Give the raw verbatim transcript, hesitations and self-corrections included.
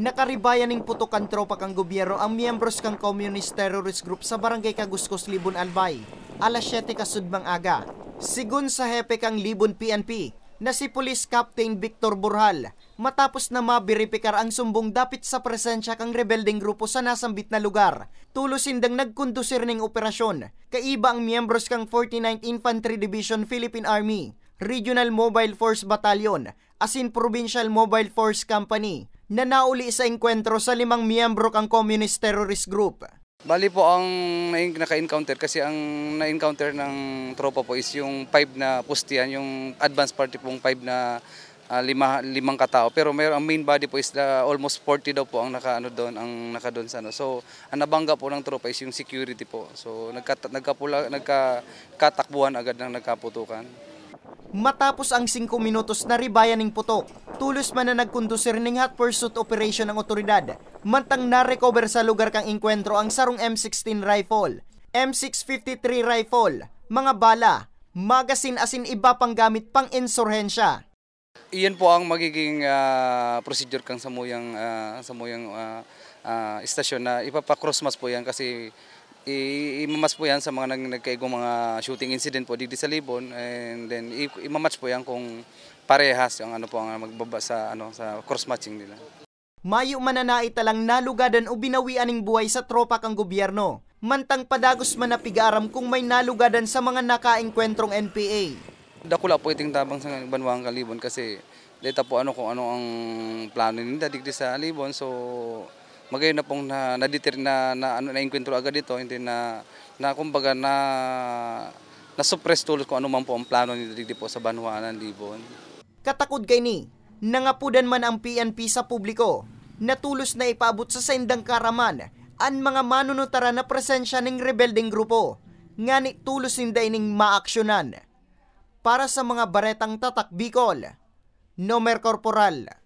Nakaribayan ning putok kan tropa kan gobyerno ang miyembros kan Communist Terrorist Group sa Barangay Kaguskos, Libon, Albay, alas siyete kasudmang aga. Sigon sa hepe kan Libon P N P na si Police Captain Victor Burhal, matapos na maberipikar ang sumbong dapit sa presensya kan rebeldeng grupo sa nasambit na lugar, tulos sindang nagkondusir ning operasyon. Kaiba ang miyembros kan forty-ninth Infantry Division, Philippine Army, Regional Mobile Force Battalion, asin Provincial Mobile Force Company na nauli sa engkwentro sa limang miyembro kan Communist Terrorist Group. Bali po, ang nai-, naka-encounter, kasi ang na-encounter ng tropa po is yung five na pustihan, yung advance party pong five na, ah, lima, limang katao. Pero may, ang main body po is, ah, almost forty daw po ang naka, ano, doon, ang naka doon sa, ano. So, ang nabangga po ng tropa is yung security po. So, nagkat-, nagkapula-, nagka-, katakbuhan agad ng nagkaputukan. Matapos ang singko minutos, naribayan ning putok, tulos man na nagkondusir ning hot pursuit operation ang otoridad, mantang na-recover sa lugar kan engkwentro ang sarong M sixteen rifle, M six fifty-three rifle, mga bala, magazine asin iba pang gamit pang insurhensya. Iyan po ang magiging, ah, procedure kang samuyang, ah, samuyang, ah, ah, istasyon na ipapa-cross-match po yan kasi i-, imamatch po yan sa mga nag-, nagkaigong mga shooting incident po digdi sa Libon, and then i-, imamatch po yan kung parehas yung ano po ang magbaba sa, ano, sa cross-matching nila. Mayo man na naitalang nalugadan o binawian ning buhay sa tropa kan gobyerno, mantang padagos man na pig-aaram kung may nalugadan sa mga nakaengkwentrong N P A. Dakula po iting tabang sa banwang kan Libon kasi deta po ano kung ano ang plano ninda digdi sa Libon. So, magayon na pong na, na-deter, na, na, ano, naengkwentro agad ito, hindi na, na kumbaga na, na-suppress tulos kung ano man po ang plano ninda digdi po sa banwaan ng Libon. Katakod kaini, nangapodan man ang P N P sa publiko na tulos na ipaabot sa saindang kaaraman an mga manunutaran na presensya ning rebeldeng grupo, ngani tulos ninda ining maaksyonan. Para sa mga Baretang Tatak Bicol, Nomer Corporal.